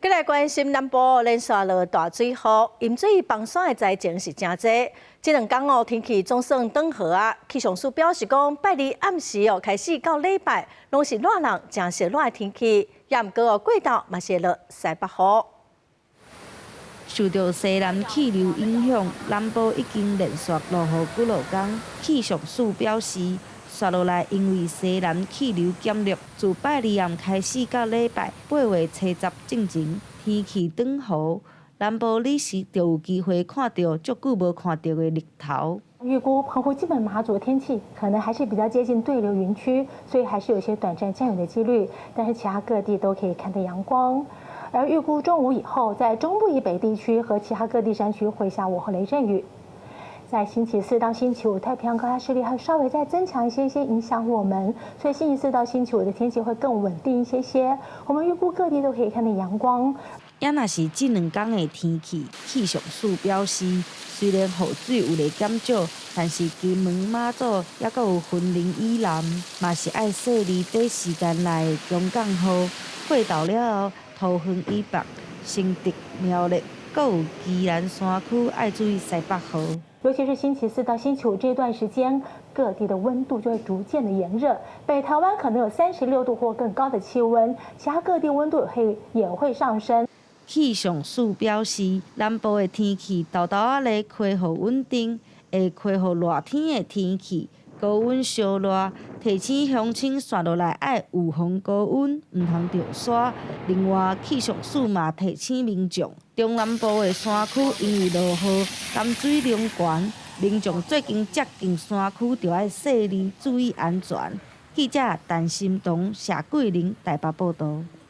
繼來關心南部連續落大水雨，淹水崩山的災情是誠濟。這兩工哦，天氣總算轉好啊。氣象署表示講，拜二暗時哦開始到禮拜，攏是熱人誠熱的天氣，也毋過哦過晝嘛是會落西北雨。受著西南氣流影響，南部已經連續落雨幾落工。氣象署表示，紲落來因為西南氣流減弱，自拜二暗開始到禮拜8月初十進前，天氣轉好，南部你是就有機會看著足久無看著的日頭。預估澎湖、金門、馬祖的天氣可能還是比較接近對流雲區，所以還是有些短暫降雨的幾率。但是其他各地都可以看到陽光。而預估中午以後，在中部以北地區和其他各地山區會下午後雷陣雨。在星期四到星期五，太平洋高壓勢力還稍微再增強一些些，影響我們，所以星期四到星期五的天氣會更穩定一些些。我們預估各地都可以看到陽光。也若是這兩工的天氣，氣象署表示，雖然雨水有咧減少，但是金門、馬祖猶閣有雲林以南，嘛是愛細膩短時間內強降雨。過晝了後，桃園以北、新竹、苗栗，閣有宜蘭山區愛注意西北雨。尤其是星期四到星期五這段時間，各地的溫度就會逐漸的炎熱。北台灣可能有36度或更高的氣溫，其他各地溫度會也會上升。氣象署表示，南部的天氣沓沓仔咧恢復穩定，會恢復熱天的天氣，高溫燒熱，提醒鄉親紲落來愛預防高溫，毋通著沙。另外，氣象署嘛提醒民眾，中南部的山區因為落雨，咸水濃懸，民眾最近接近山區，著愛細膩注意安全。記者陳心彤、謝桂玲台北報導。